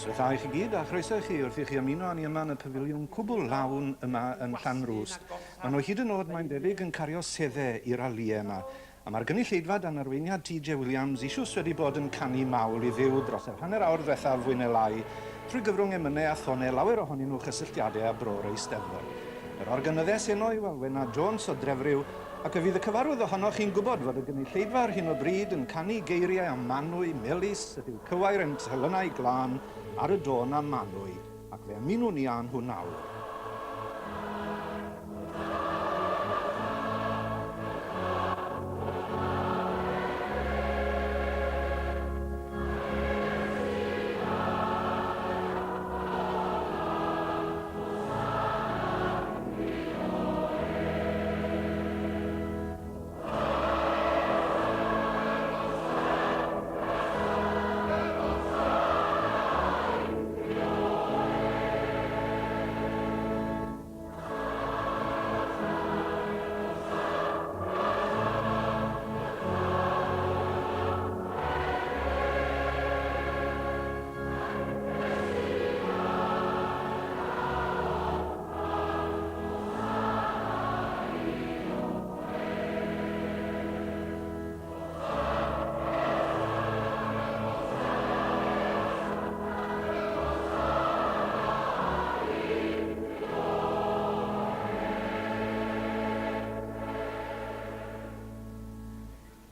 Noswaith dda i chi gyd, a chroeso i chi wrth i chi ymuno â ni yma yn y pafiliwn cwbl lawn yma yn Llanrwst. Maen nhw hyd yn oed, mae'n debyg, yn cario sedde i'r alie yma. A mae'r gynulleidfa dan arweiniad TJ Williams eisoes wedi bod yn canu mawl i Dduw dros yr hanner awr ddwethaf fwy neu lai, trwy gyfrwng emynau a thonau lawer ohonyn nhw chysylltiadau â bro'r Eisteddfod. Yr organyddes heno yw Alwena Jones o Drefriw, ac fe fydd y cyfarwydd ohonoch chi'n gwybod fod y gynulleidfa ar hyn o bryd yn canu geiriau am Manwy melys ydyw cywair ein telynau glân ar y dôn am Manwy, ac fe ymunwn ni â nhw nawr.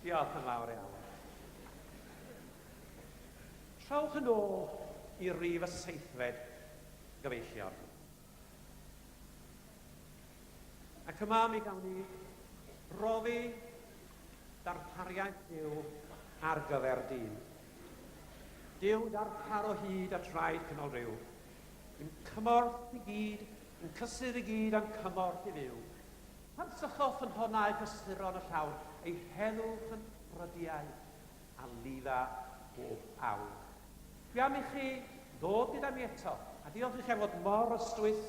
Diolch yn fawr iawn. Trowch yn ôl i rif y seithfed, gyfeillion. Ac yma mi gawn ni brofi darpariaeth Duw ar gyfer dyn. Duw darpar o hyd at raid cynnal rhyw. Yn cymorth i gyd, yn cysur i gyd a'n cymorth i fyw. Pan sychodd ffynhonnau cysuron y llawr, ei heddwch yn ffrydiau a lifa bob awr. Dwi am i chi ddod gyda mi eto, a diolch i chi am fod mor ystwyth,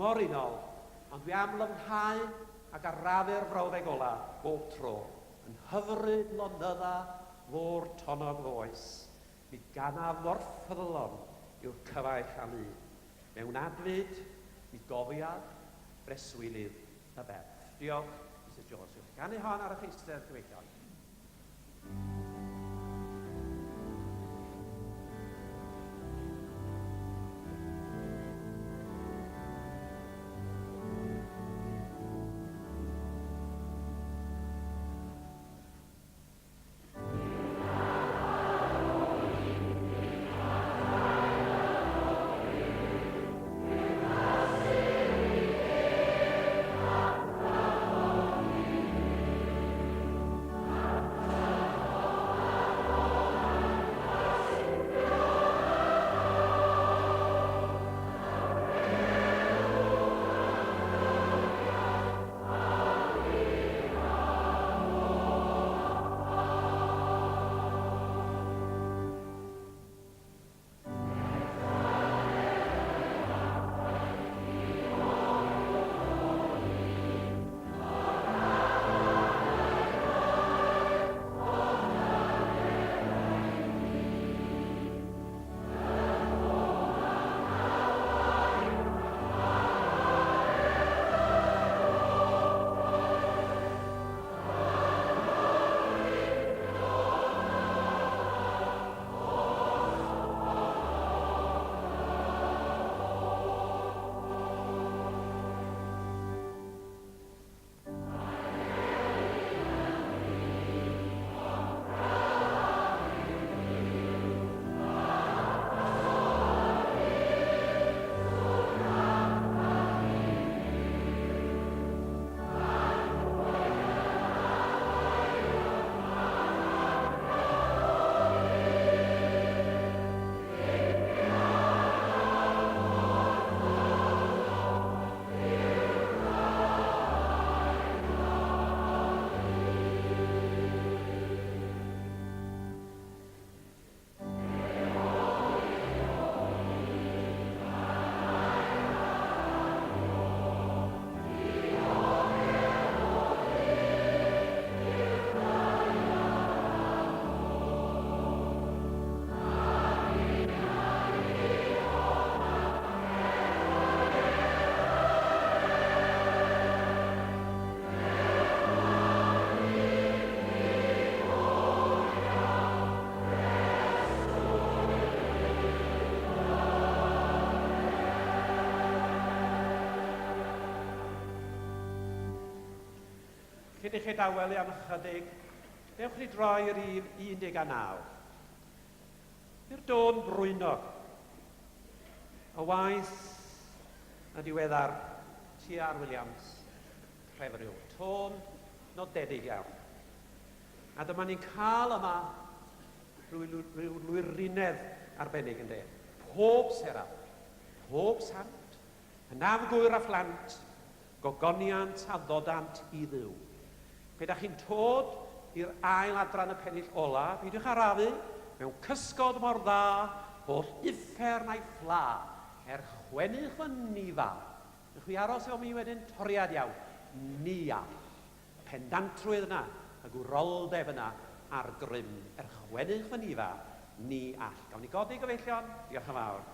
mor unol, ond dwi am lyfnhau ac arafu'r frawddeg ola bob tro, yn hyfryd lonydda fôr tonnog f'oes, mi ganaf mor ffyddlon yw'r cyfaill a lu, mewn adfyd, mi gofiaf breswylydd y berth. Diolch, Misus Jones. Gewch chi ganu hon ar eich eistedd, gyfeillion. Cyn i chi dawelu am ychydig, dewch ni droi i rif 19. I'r dôn brwynog. Y waith y diweddar T.R. Williams, Trefriw. Tôn nodedig iawn. A dyma ni'n cael yma rhyw, rhyw lwyrinedd arbennig yn de. Pob seraf, pob sant, hynaf gwyr a phlant, Gogoniant a ddodant i Dduw. Pe da chi'n tod i'r ail adran y pennill ola, peidiwch arafu, mewn cysgod mor dda, holl uffern a'i phla, er chwennych fy nifa. Newch chi aros efo mi wedyn? Toriad iawn. Ni all. Y pendantrwydd yna, y gwroldeb yna a'r grym, er chwennych fy nifa, ni all. Gawn ni godi, gyfeillion? Diolch yn fawr.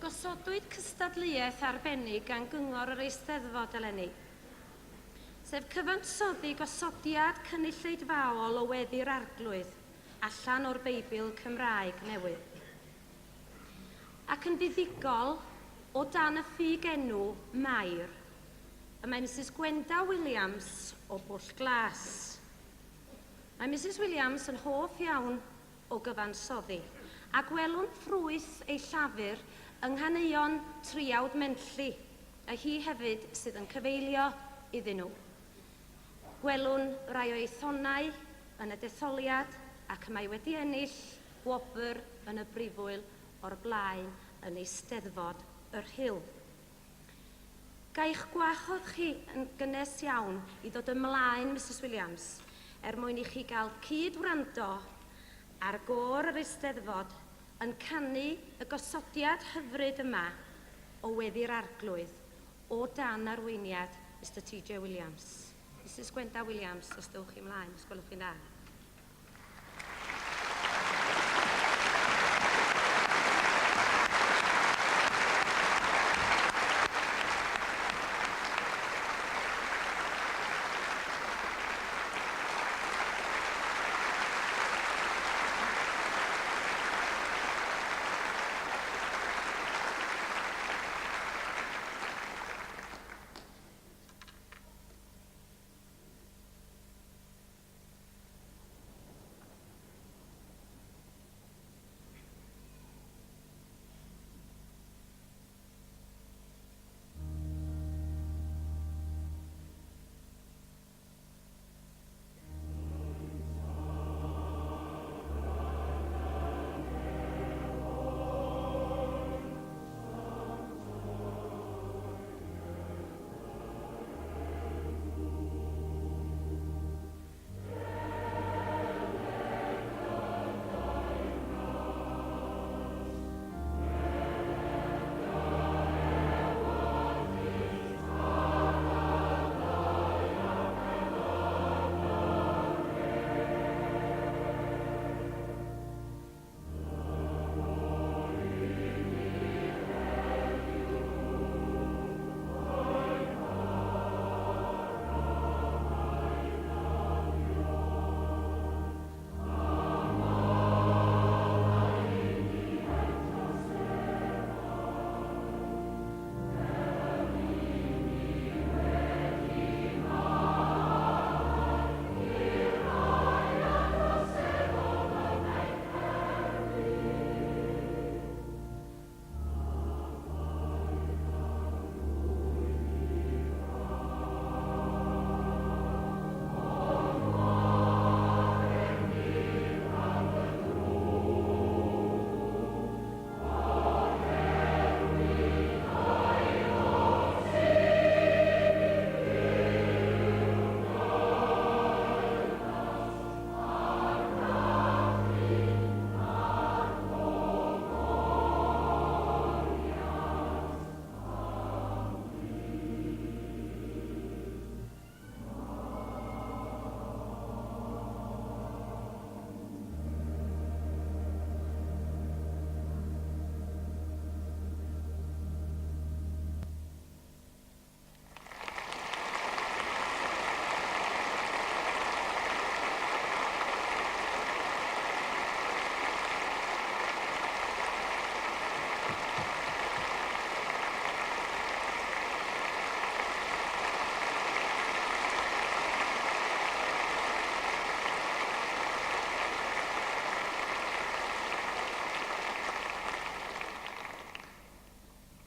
Gosodwyd cystadleuaeth arbennig gan Gyngor yr Eisteddfod eleni, sef cyfansoddi gosodiad cynulleidfaol o Weddi'r Arglwydd allan o'r Beibl Cymraeg Newydd. Ac yn fuddugol, o dan y ffug enw Mair, y mae Misus Gwenda Williams o Bwll Glas. Mae Misus Williams yn hoff iawn o gyfansoddi, a gwelwn ffrwyth ei llafur yng nghaneuon Triawd Menlli, a hi hefyd sydd yn cyfeilio iddyn nhw. Gwelwn rai o'i thonau yn y detholiad ac y mae wedi ennill gwobr yn y brifwyl o'r blaen yn Eisteddfod y Rhyl. Ga i'ch gwahodd chi yn gynnes iawn i ddod ymlaen, Misus Williams, er mwyn i chi gael cyd-wrando ar gôr yr Eisteddfod yn canu y gosodiad hyfryd yma o Weddi'r Arglwydd o dan arweiniad Mister TJ Williams. Misus Gwenda Williams, os dowch chi ymlaen, os gwelwch chi'n dda.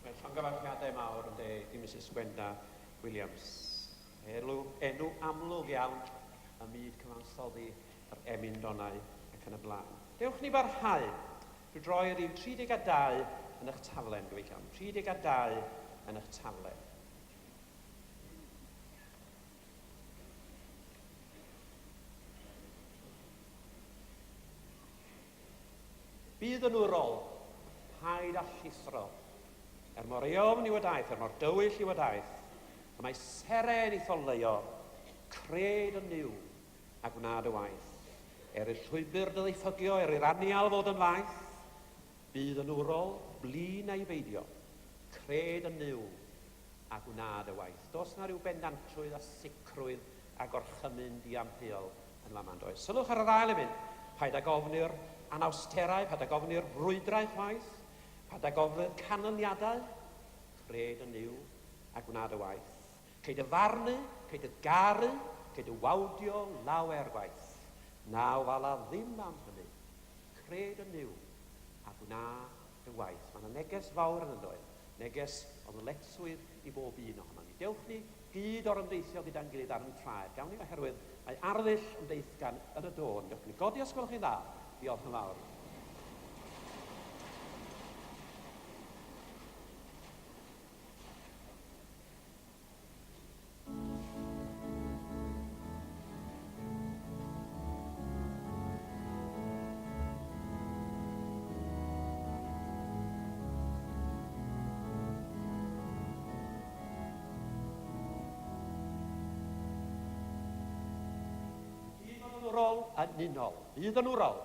Wel, llongyfarchiadau mawr ynde i Misus Gwenda Williams. Enw, enw amlwg iawn ym myd cyfansoddi yr emyn donau ac yn y blaen. Dewch ni barhau drwy droi rhif 32 yn eich taflen, gyfeillion. 32 yn eich taflen. Bydd yn wrol, paid â llithro. Er mor eofn yw y daith, er mor dywyll yw y daith, y mae seren i'th oleuo, cred yn Nuw, a gwna dy waith. Er i'r llwybr dy ddiffygio, er i'r anial fod yn faith, bydd yn wrol, blin neu beidio, cred yn Nuw, a gwna dy waith. Does 'na ryw bendantrwydd a sicrwydd a gorchymyn diamheuol yn fama, yn does? Sylwch ar yr ail emyn, Paid ag ofni'r anawsterau, paid ag ofni'r brwydrau chwaith, paid ag ofni'r canlyniadau, cred yn Nuw a gwna dy waith. Cei dy farnu, cei dy garu, cei dy wawdio lawer gwaith. Na ofala ddim am hynny. Cred yn Nuw a gwna dy waith. Mae 'na neges fawr yn yndoedd? Neges o ddyletswydd i bob un ohonon ni. Dewch ni gyd orymdeithio gyda'n gilydd ar 'yn traed. Gawn ni oherwydd mae arddull ymdeithgan yn y dôn. Dewch ni godi os gwelwch chi'n dda. Diolch yn fawr. yn wrol yn unol. Bydd yn wrol.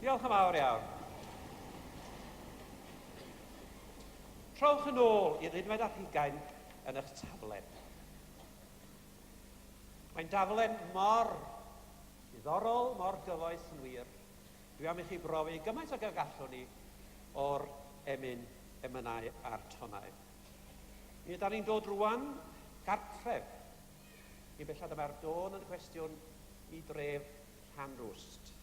Diolch yn fawr iawn. Trowch yn ôl i'r unfed ar hugain yn eich taflen. Mae'n daflen mor ddiddorol, mor gyfoes yn wir. Dwi am i chi brofi gymaint ag y gallwn ni o'r emyn, emynau a'r tonau. Mi ydan ni'n dod rwan gartref i bellad y mae'r dôn yn cwestiwn i dref Llanrwst.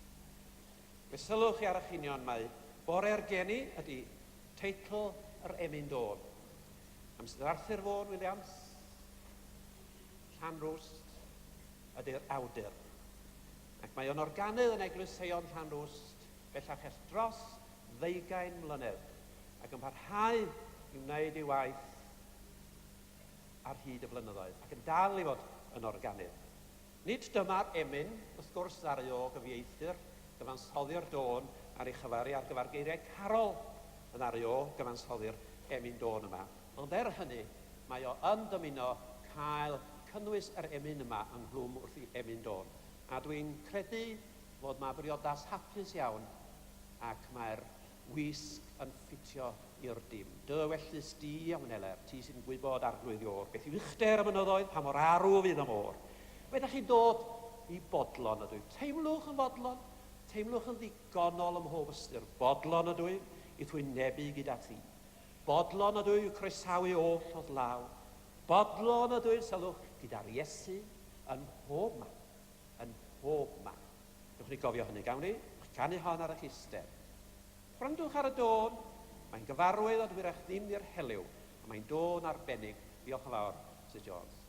Fe sylwch chi ar eich union mai Bore'r Geni ydy teitl yr emyn dôn. Am sydd Arthur Vaughan Williams, Llanrwst ydy'r awdur. Ac mae o'n organydd yn Eglwys Seion Llanrwst bellach ers dros ddeugain mlynedd, ac yn parhau i wneud ei waith ar hyd y blynyddoedd, ac yn dal i fod yn organydd. Nid dyma'r emyn, wrth gwrs, ddaru o gyfieithu'r gyfansoddi'r dôn ar ei chyfer ar gyfer geiriau carol y ddaru o gyfansoddi'r emyn dôn yma, ond er hynny, mae o yn dymuno cael cynnwys yr emyn yma ynghlwm wrth i emyn dôn. A dwi'n credu fod 'ma briodas hapus iawn ac mae'r wisg yn ffitio i'r dim. Dy wellys di a wneler, ti sy'n gwybod, Arglwydd Iôr, beth yw uchder y mynyddoedd, pa mor arw fydd y môr. Fe ydach chi'n dod i bodlon ydwyf. Teimlwch yn fodlon, teimlwch yn ddigonol ym mhob ystyr. Bodlon ydwyf i'th wynebu gyda ti. Bodlon ydwyf i'w croesawu oll o'th law. Bodlon ydwyf, sylwch, gyda'r Iesu yn mhob man. Yn mhob man. Newch ni gofio hynny, gawn ni? Ewch canu hon ar eich eistedd. Gwrandwch ar y dôn, mae'n gyfarwydd ond hwyrach ddim i'r helyw, a mae'n dôn arbennig. Diolch yn fawr, Misus Jones.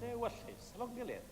Dewyllys, hefo'n gilydd.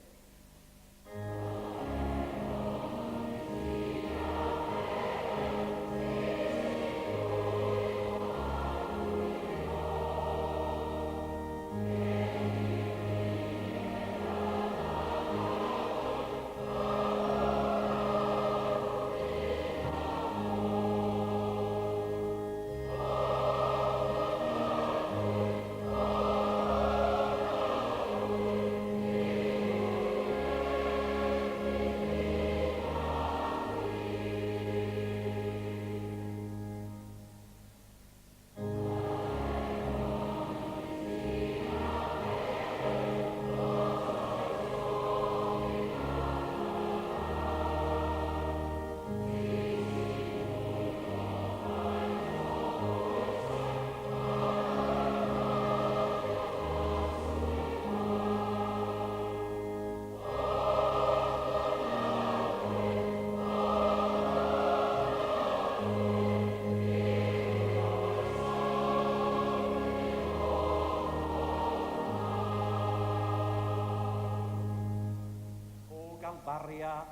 Calfaria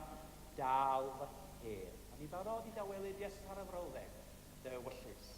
daw fy hedd. A ni barod i dawelyd jest ar y frawddeg, dy ewyllys.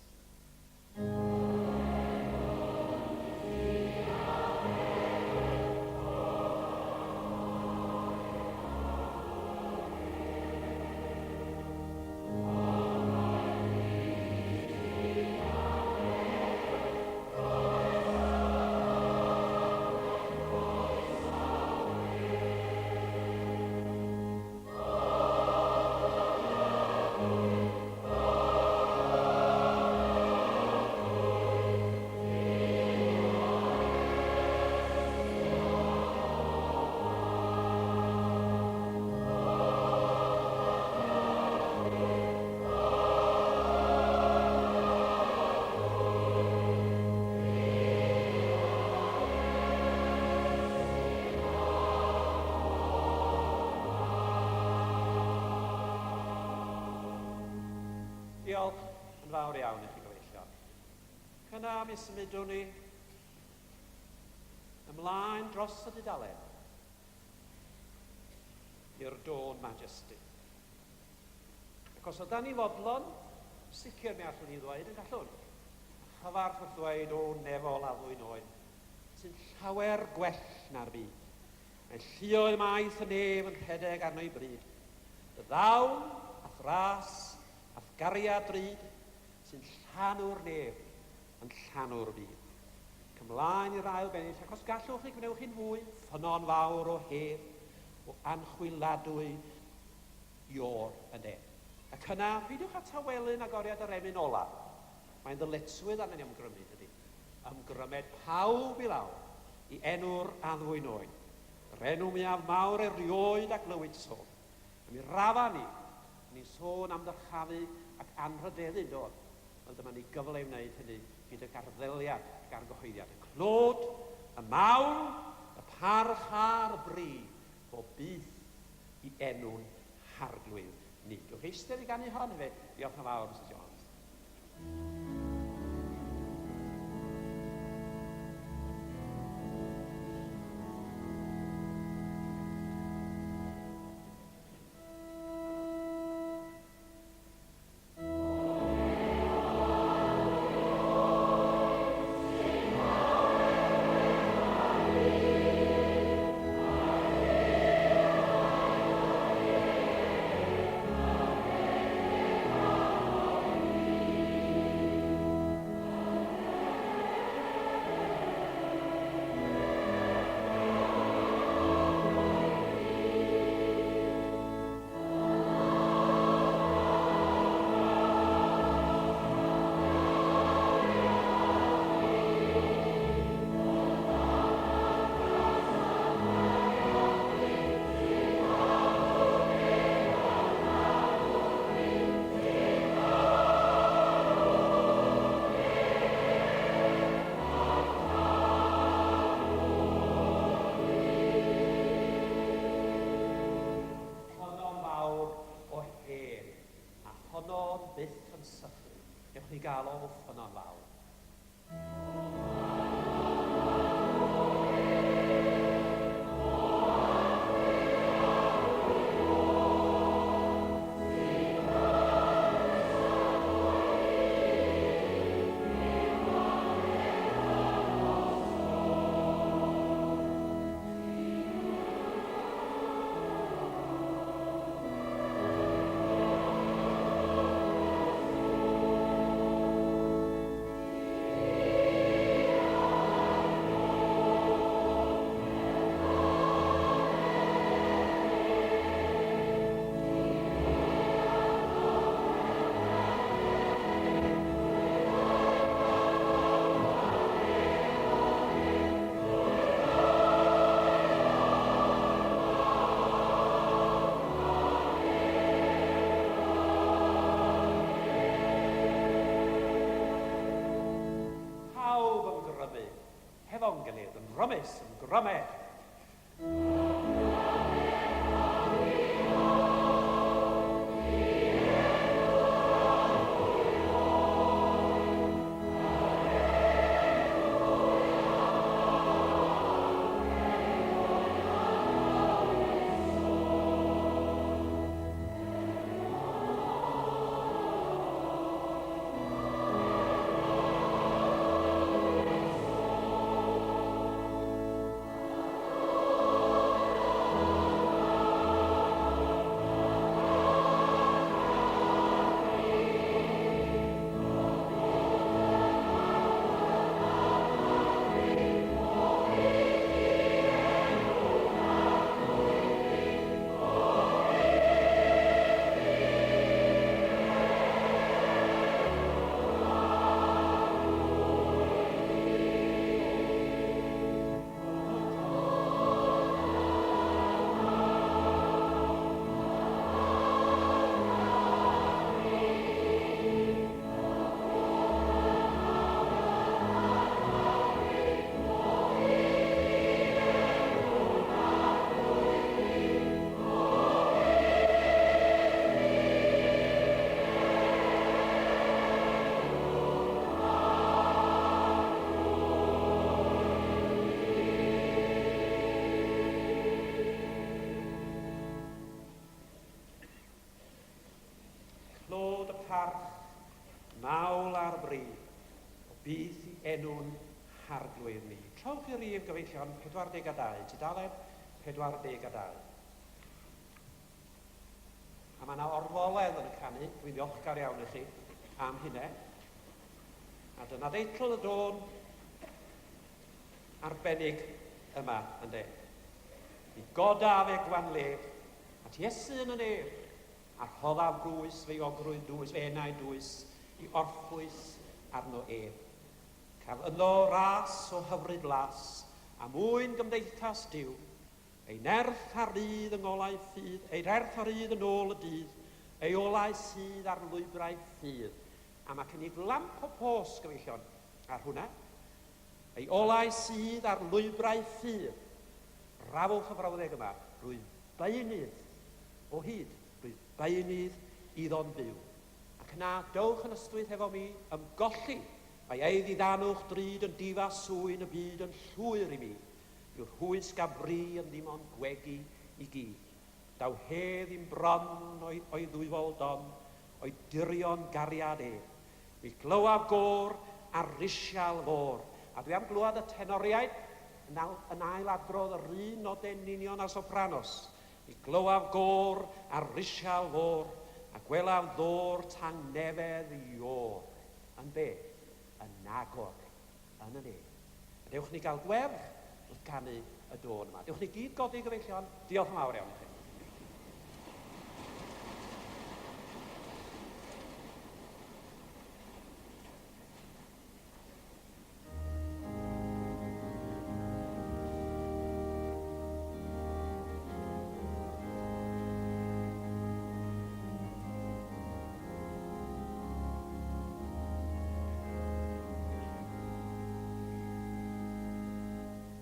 Diolch yn fawr iawn i chi gyfeillion. Ac yna mi symudwn ni ymlaen dros y dudalen i'r Dawn Majesty. Ac os ydan ni fodlon, sicr mi allwn ni ddweud y gallwn. A chyfarch wrth ddweud, o nefol addfwyn oen, sy'n llawer gwell na'r byd. Mae lluoedd maith y nef yn rhedeg arno i bryd. Dy ddawn, a'th ras, a'th gariad drud, sy'n llanw'r nef, yn llanw'r byd. Ac ymlaen i'r ail bennill, ac os gallwch chi, gwnewch hi'n fwy, ffynnon fawr o hedd, o anchwiladwy iôr y nef. Ac yna, peidiwch â tawelu'n agoriad yr emyn ola. Mae'n ddyletswydd arnon ni ymgrymu, dydy? Ymgrymed pawb i lawr i enw'r addfwyn oen, yr enw mwyaf mawr erioed a glywyd sôn. A mi rafa ni, ni'n sôn am ddyrchafu ac anrhydeddu, yn dodd? Wel, dyma ni gyfle i wneud hynny gydag arddeliad ac argyhoeddiad. Y clod, y mawl, y parch a'r bri, bob byth i enw'n Harglwydd ni. Gewch eistedd i ganu hon hefyd. Diolch yn fawr, Misus Jones. Honno'n fawr o hen, a honno'n byth yn sychu. Gewch chi gael o ffynnon fawr. Pawb yn grymu hefo'n gilydd, yn rymus, yn grymed. enw'n Harglwydd ni. Trowch i rif, gyfeillion, 42, tudalen 42. A mae yna orfoledd yn y canu, dwi'n ddiolchgar iawn i chi am hynna. A dyna deitl y dôn arbennig yma, ynde. Mi godaf e gwanlef at Iesu yn y nef, a rhoddaf gwys fy ogrwydd dwys, fy enau dwys, i orffwys arno ef. Caf ynddo ras o hyfryd las, a mwyn gymdeithas Duw, Ei nerth a rydd yng ngolau ffydd, ei nerth a rydd yn ôl y dydd, ei olau sydd ar lwybrau ffydd. A mae cynnig lamp o pos, gyfeillion, ar hwnna. Ei olau sydd ar lwybrau ffydd. Rafwch y frawddeg yma, rwyf beunydd o hyd, rwyf beunydd iddo'n byw. Ac yna, dowch yn ystwyth efo mi, ymgolli, mae ei ddiddanwch drud yn difa swyn y byd yn llwyr i mi. Yw'r rhwysg a fri yn ddim ond gwegi i gyd. Daw hedd i'm bron o'i o'i ddwyfol don, o'i dirion gariad ef. Mi glywaf gôr ar risial fôr. A dwi am glywed y tenoriaid yn al yn ail adrodd yr un noden union â'r sopranos. Mi glywaf gôr ar risial fôr, a gwelaf ddôr tangnefedd Iôr. Yn be? Yn agor. Yn y nef. A dewch ni gael gwefr wrth ganu y dôn yma. Dewch ni gyd godi gyfeillion. Diolch yn fawr iawn i chi.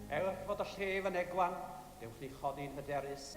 Er fod y llef yn egwan, dewch ni chodi'n hyderus.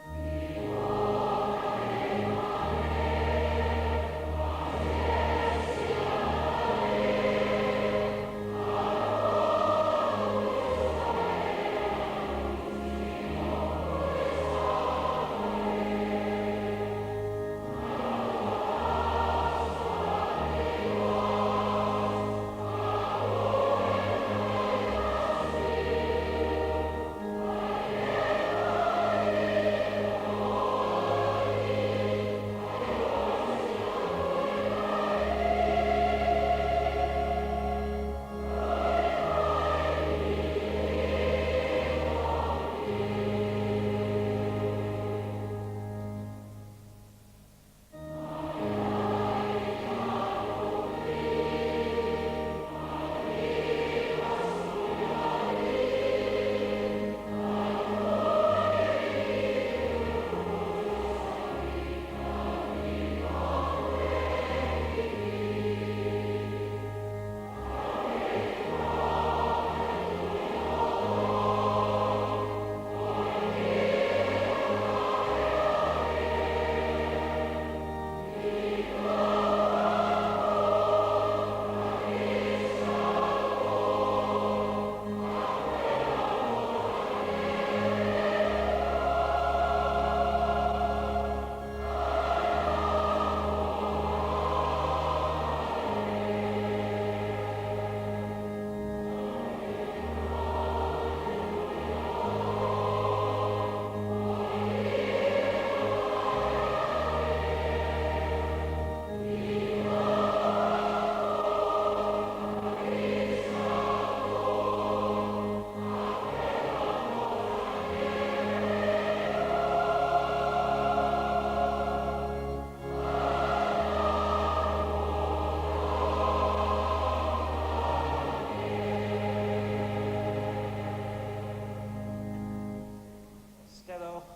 Steddwch.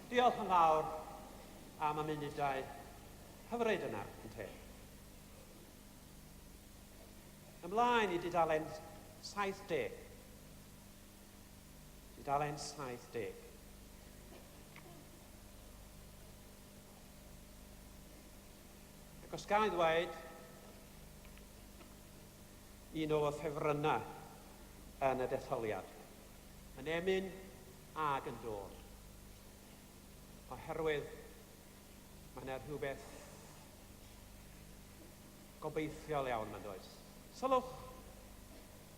Diolch yn fawr am y munudau hyfryd yna, ynte. Ymlaen i dudalen 70. Tudalen 70. Ac os ga i ddweud, un o fy ffefrynnau yn y detholiad, yn emyn ag yn dôn, oherwydd Mae yna rhywbeth gobeithiol iawn yma, does? Sylwch,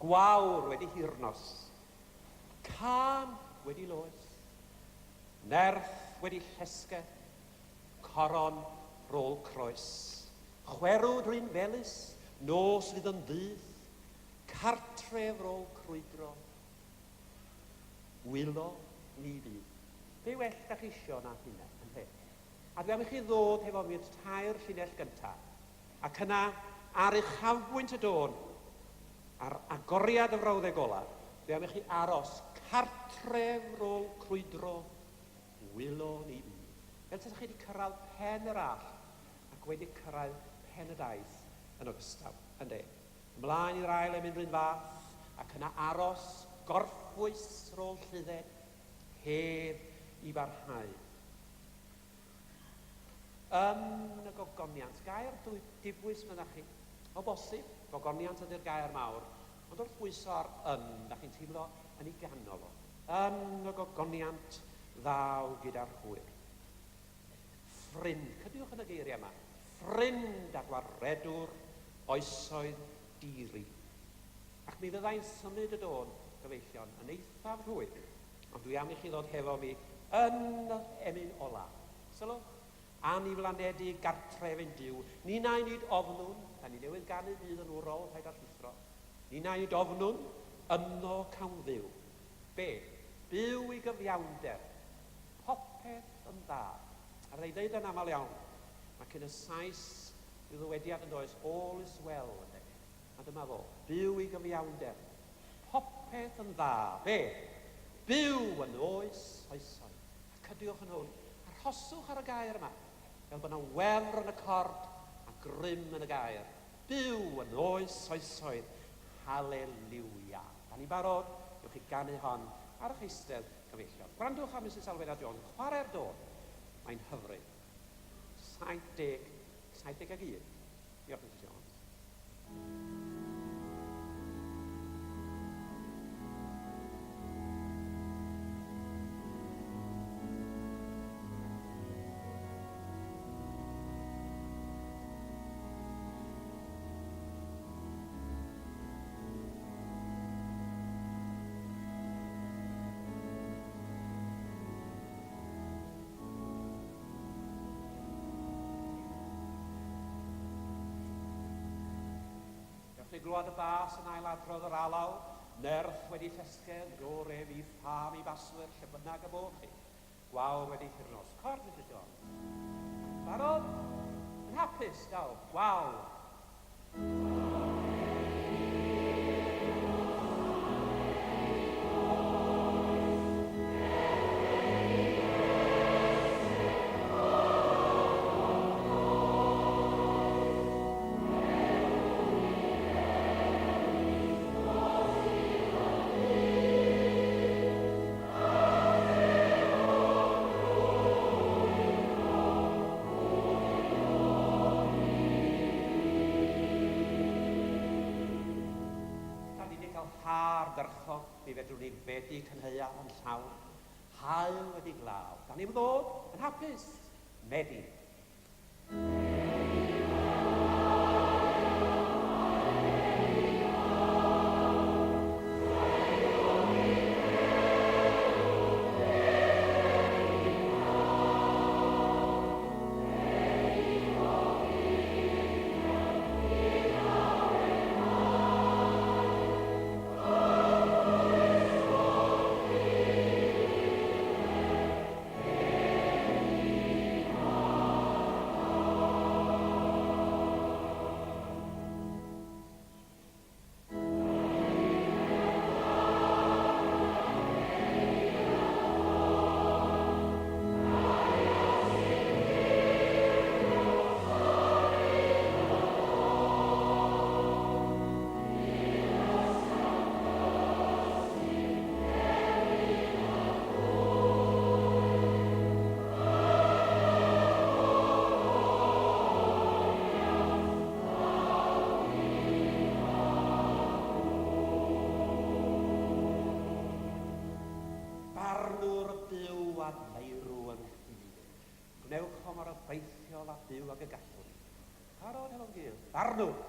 gwawr wedi hirnos, cân wedi loes, nerth wedi llesge, coron rôl croes, chwerw drin felys, nos fydd yn ddydd, cartref rôl crwydro, wylo ni fydd. Be well da chi isio na hynna, ynte? A dwi am i chi ddod hefo fi'r tair llinell gynta, ac yna ar uchafbwynt y dôn, ar agoriad y frawddeg ola, dwi am i chi aros cartref rôl crwydro, wylo ni fydd. Fel tasach chi wedi cyrraedd pen yr allt ac wedi cyrraedd pen y daith yn ogystal, ynde? Ymlaen i'r ail emyn 'run fath, ac yna aros, gorffwys rôl lludded, hedd i barhau. Yn y gogoniant, gair dibwys meddach chi, o bosib, gogoniant ydy'r gair mawr, ond wrth bwyso ar yn, da chi'n teimlo yn ei ganol o. Yn y gogoniant ddaw gyda'r hwyr. Ffrind, cydiwch yn y geiriau yma, ffrind a gwaredwr oesoedd di-ri. Ac mi fyddai'n symud y dôn, gyfeillion, yn eithaf rhwydd, ond dwi am i chi ddod hefo fi yn yr emyn ola. Sylwch, aniflanedig gartref ein Duw, ninnau nid ofnwn, da ni newydd ganu bydd yn wrol, rhaid â llithro, ninnau nid ofnwn, yno cawn fyw. Be? Byw i gyfiawnder. Popeth yn dda. A fydda i'n deud yn aml iawn, mae cyn y Sais ryw ddywediad yn does, all is well, ynde? A dyma fo, byw i gyfiawnder. Popeth yn dda. Be? Byw yn oes oesoedd. A cydiwch yn hwn. Arhoswch ar y gair yma, fel bod 'na wefr yn y cord a grym yn y gair. Byw yn oes oesoedd. Haleliwia. Da ni'n barod? Newch chi ganu hon ar eich eistedd, gyfeillion. Gwrandwch ar Misus Alwena Jones yn chwarae'r dôn. Mae'n hyfryd. 70, 71. Diolch, Misus Jones. Gewch chi glywed y bas yn ailadrodd yr alaw, nerth wedi llesgedd, do re mi ffa mi baswyr, lle bynnag y bo chi. Gwawr wedi hirnos. Cord, Misus Jones. Barod? Yn hapus, dawch. Gwawr. Da ni 'di cael ha ardderchog, mi fedrwn ni fedi cynhaeaf yn llawn. Haul wedi glaw. Da ni'm ddod yn hapus. Medi. Barnwr byw a meirw ynghyd. Gwnewch o mor obeithiol a byw ag y gallwn ni. Parod hefo'n gilydd. Barnwr!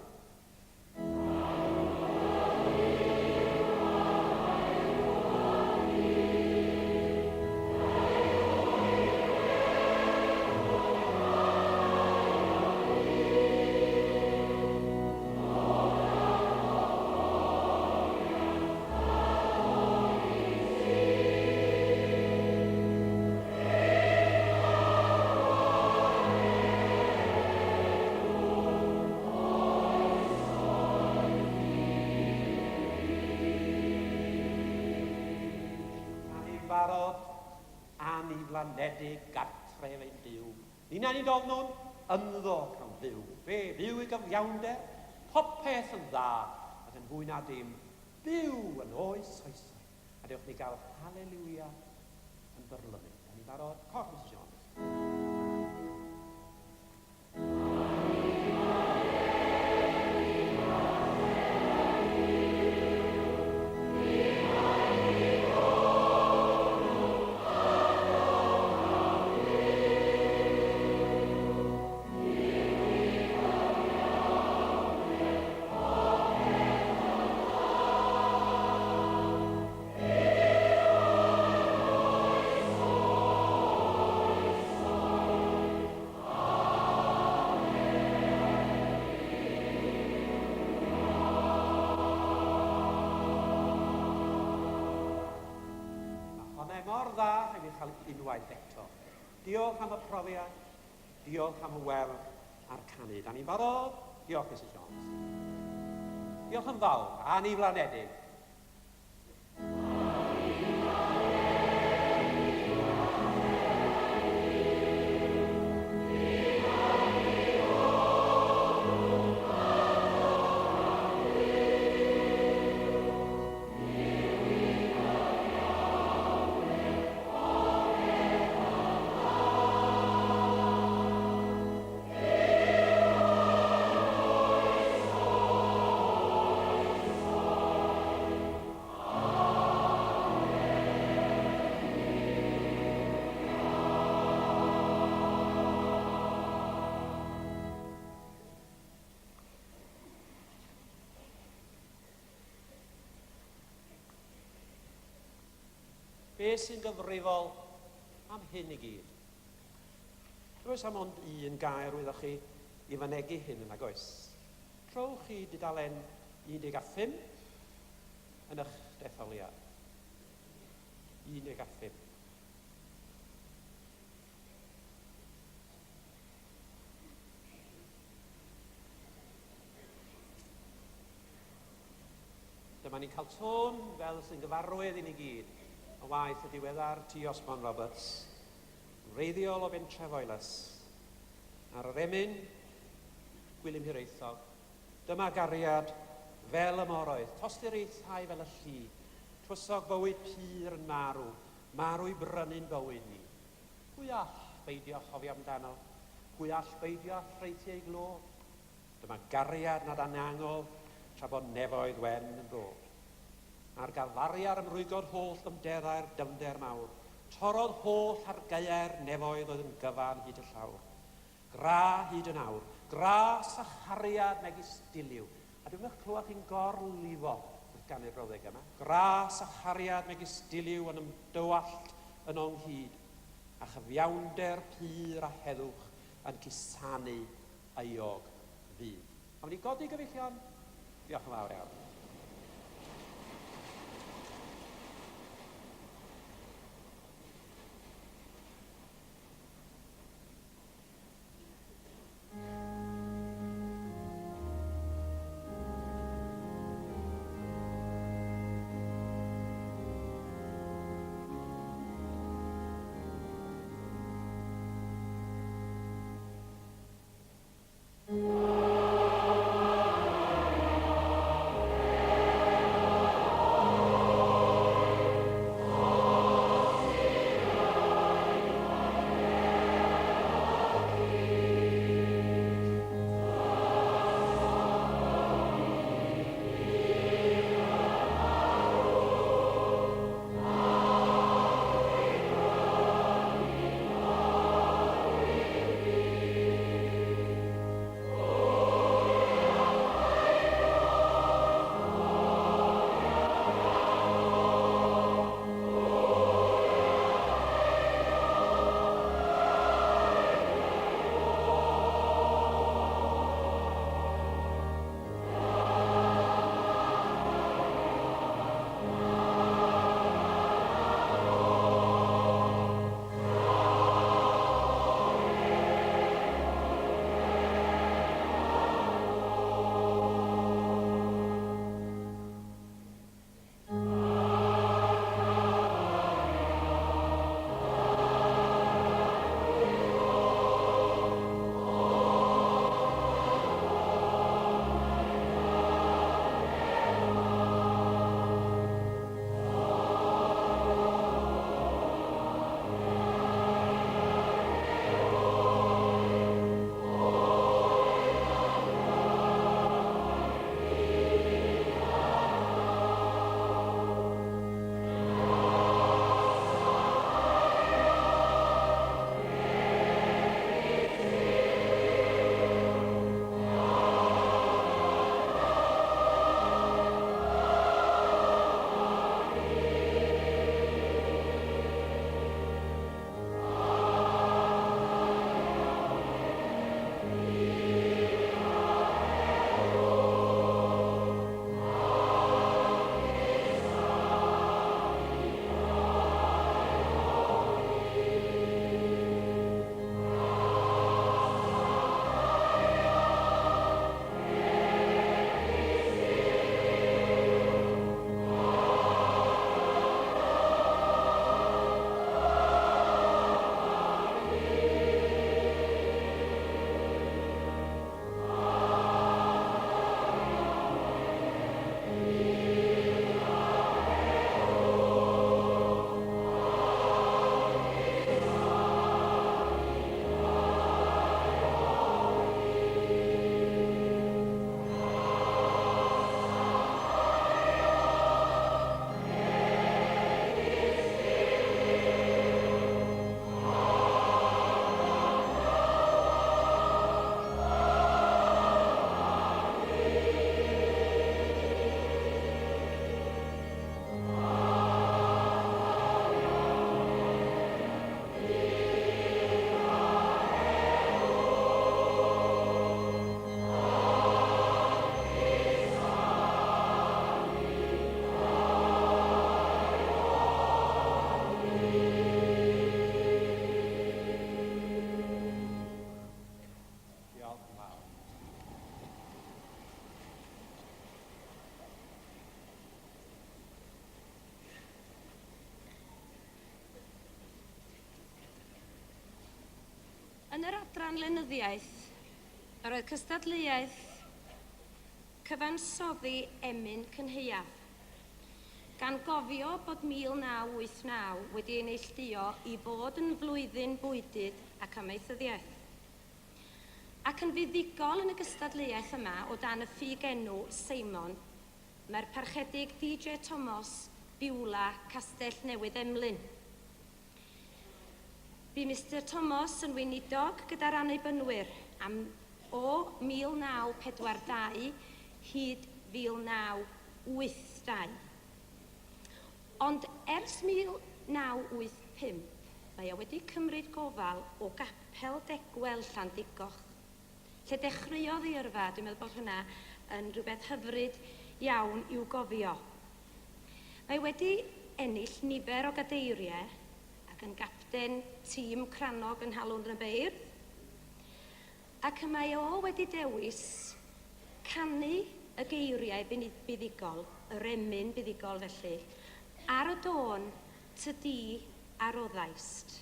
Anifarod, aniflanedig gartref ein Duw. Ninnau nid ofnwn, ynddo cawn fyw. Fe fyw i gyfiawnder, popeth yn dda, ac yn fwy na dim, byw yn oes oesau. A dewch ni gael haleliwia yn byrlymu. Da ni'n barod? Cor, Misus Jones. Mae honna mor dda, rhaid fi chael unwaith eto. Diolch am y profiad, diolch am y werdd a'r canu. Da ni'n barod? Diolch, Misus Jones. Diolch yn fawr, aniflanedig. Be sy'n gyfrifol am hyn i gyd? Does am ond un gair wyddoch chi i fynegi hyn yn nag oes? Trowch chi dudalen 15 yn eich detholiad. 15. Dyma ni'n cael tôn fel sy'n gyfarwydd i ni gyd o waith y diweddar T. Osborne Roberts, yn wreiddiol o bentref Foelas, ar yr emyn Gwilym Hiraethog, Dyma gariad fel y moroedd, tosturiaethau fel y lli, twysog bywyd pur yn marw, marw i brynu'n bywyd ni. Pwy all beidio chofio amdano? Pwy all beidio â thraethu ei glod? Dyma gariad nad anangof tra bod nefoedd wen yn bod. A'r gafariar ymrwygodd holl ddyfnderau'r dyfnder mawr, torrodd holl argaeau'r nefoedd oedd yn gyfan hyd y llawr. Gra hyd yn awr, gras a chariad megis diliw. A dwi'm eich clywed chi'n gorlifo wrth ganu'r brawddegau yma. Gras a chariad megis diliw yn ymdywallt yn ynghyd, a chyfiawnder pur a heddwch yn cusanu euog fydd. Awn ni godi gyfeillion? Diolch yn fawr iawn. Yn yr adran lenyddiaeth, yr oedd cystadleuaeth cyfansoddi emyn cynhaeaf, gan gofio bod 1989 wedi ei neilltuo i fod yn flwyddyn bwydydd ac amaethyddiaeth. Ac yn fuddugol yn y gystadleuaeth yma o dan y ffugenw Seimon, mae'r Parchedig DJ Tomos, Biwla, Castell Newydd Emlyn. Bu Mister Tomos yn weinidog gyda'r Annibynwyr am o 1942 hyd 1982. Ond ers 1985 mae o wedi cymryd gofal o Gapel Degwel, Llandugoch, lle dechreuodd ei yrfa. Dwi'n meddwl bod hwnna yn rhywbeth hyfryd iawn i'w gofio. Mae wedi ennill nifer o gadeiriau ac yn gapten tîm crannog yn Nhalwrn y Beirdd, ac y mae o wedi dewis canu y geiriau buddugol, yr emyn buddugol felly, ar y dôn Ty di a roddaist.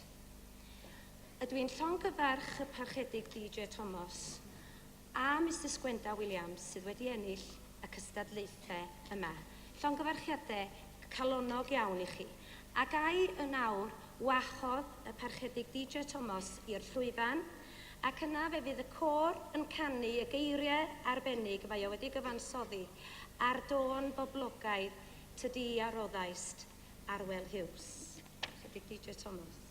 Ydw i'n llongyfarch y Parchedig DJ Tomos a Misus Gwenda Williams sydd wedi ennill y cystadlaethau yma. Llongyfarchiadau calonnog iawn i chi. A ga i yn awr wahodd y Parchedig DJ Tomos i'r llwyfan, ac yna fe fydd y côr yn canu y geiriau arbennig mae o wedi gyfansoddi ar dôn boblogaidd Ty di a roddaist, Arwel Hughes. Parchedig DJ Tomos.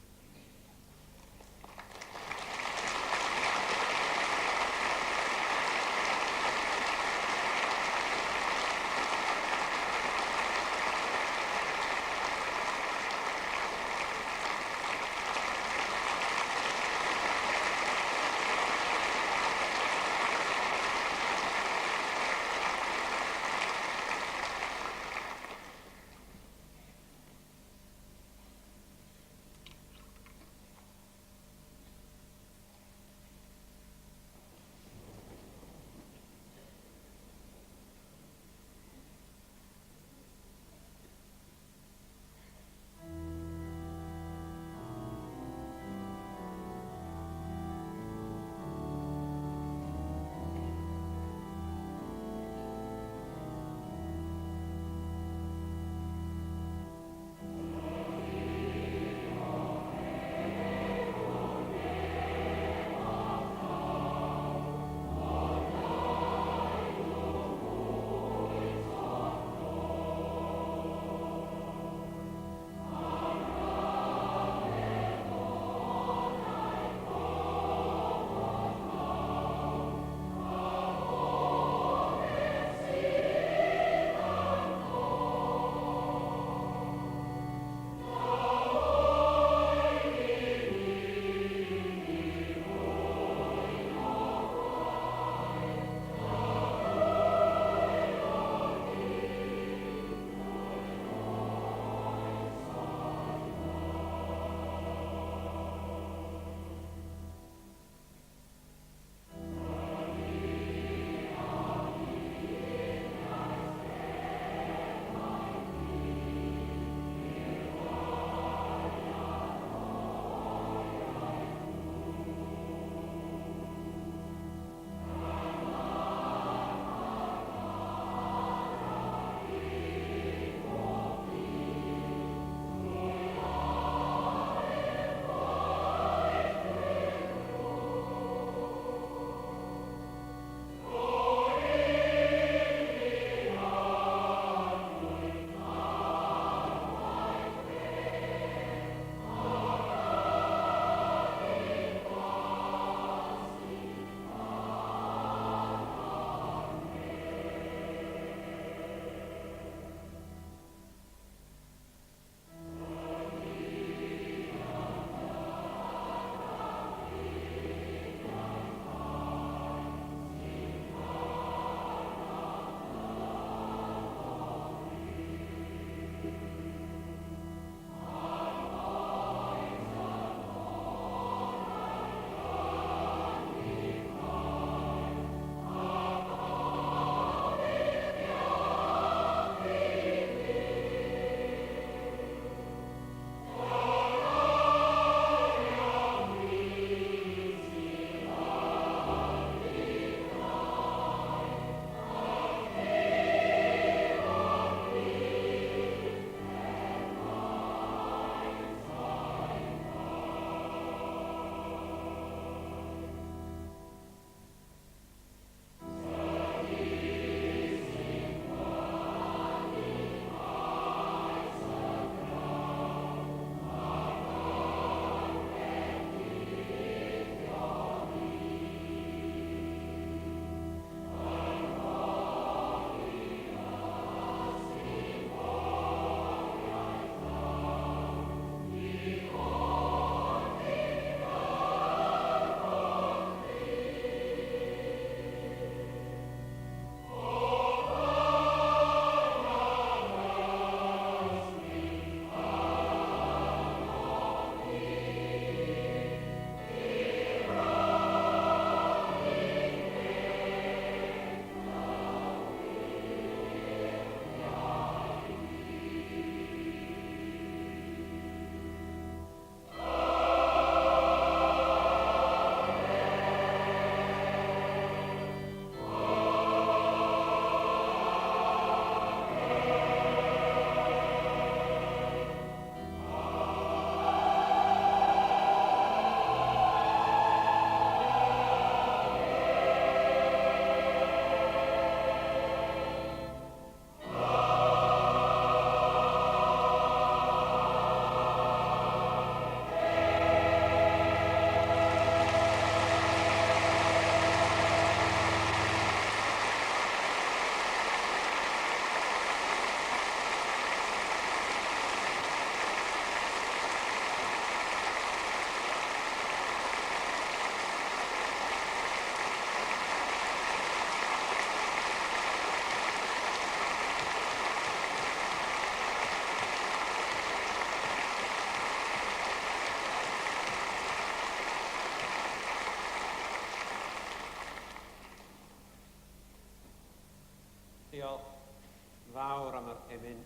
fawr am yr emyn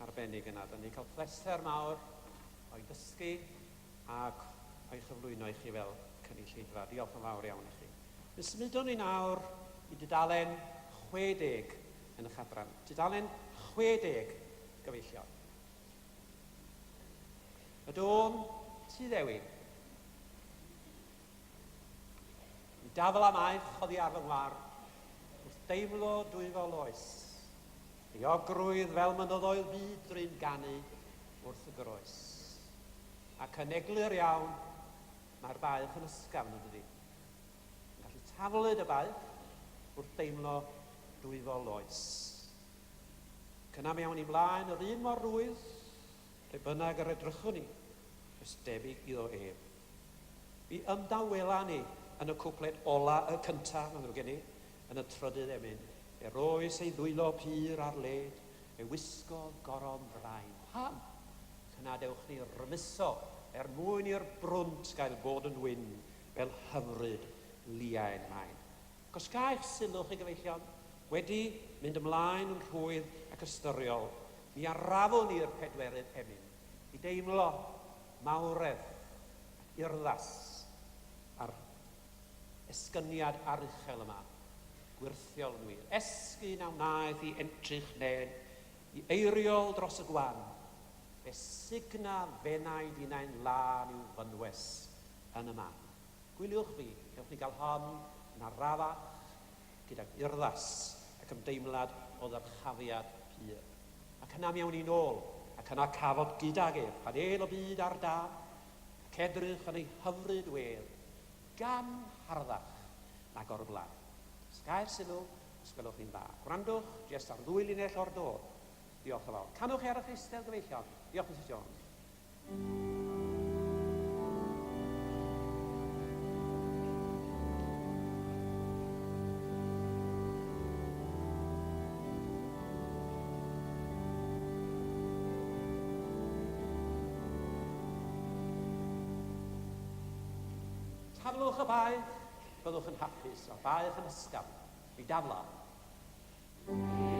arbennig yna. Dyna ni'n cael pleser mawr o'i dysgu ac o'i chyflwyno i chi fel cynulleidfa. Diolch yn fawr iawn i chi. Mi symudwn ni nawr i dudalen 60 yn eich adran. Tudalen 60, gyfeillion. Y dôn, Tŷ Ddewi. Mi dafl am aeth oddi ar fy ngwar, wrth deimlo dwyfol oes. Euogrwydd fel mynyddoedd byd drin ganu wrth y groes. Ac yn eglur iawn, mae'r baich yn ysgafn yn dydi? Yn gallu taflud y baich wrth deimlo dwyfol oes. Ac yna mi awn ni mlaen yr un mor rwydd, lle bynnag yr edrychwn ni, does debyg iddo ef. Mi ymdawela ni yn y cwpled ola, y cynta, mae'n ddrwg gen i, yn y trydydd emyn. Fe roes ei ddwylo pur ar led, fe wisgodd goron ddrain. Pam? Cyna dewch ni rymuso er mwyn i'r brwnt gael bod yn wyn fel hyfryd liain main. Ac os ga i'ch sylw chi, gyfeillion, wedi mynd ymlaen yn rhwydd ac ystyriol, mi arafwn i'r pedwerydd emyn i deimlo mawredd ac urddas a'r esgyniad aruchel yma, gwyrthiol yn wir. Esgyn a wnaeth i entrych nen, i eiriol dros y gwan, fe sugna f'enaid innau'n lân i'w fynwes yn y man. Gwyliwch fi, cewch ni gael hon yn arafach, gydag urddas ac ymdeimlad o ddyrchafiad pur. Ac yna mi awn ni nôl, ac yna cafod gydag ef, pan êl y byd ar dân, ac edrych yn ei hyfryd wedd, gan harddach nag o'r blaen. Os gair sylw, os gwelwch chi'n dda. Gwrandwch jest ar ddwy linell o'r dôn. Diolch yn fawr. Canwch chi ar eich eistedd, gyfeillion. Diolch, Misus Jones. Taflwch y baich, byddwch yn hapus, a'r baich yn ysgafn, mi daflaf.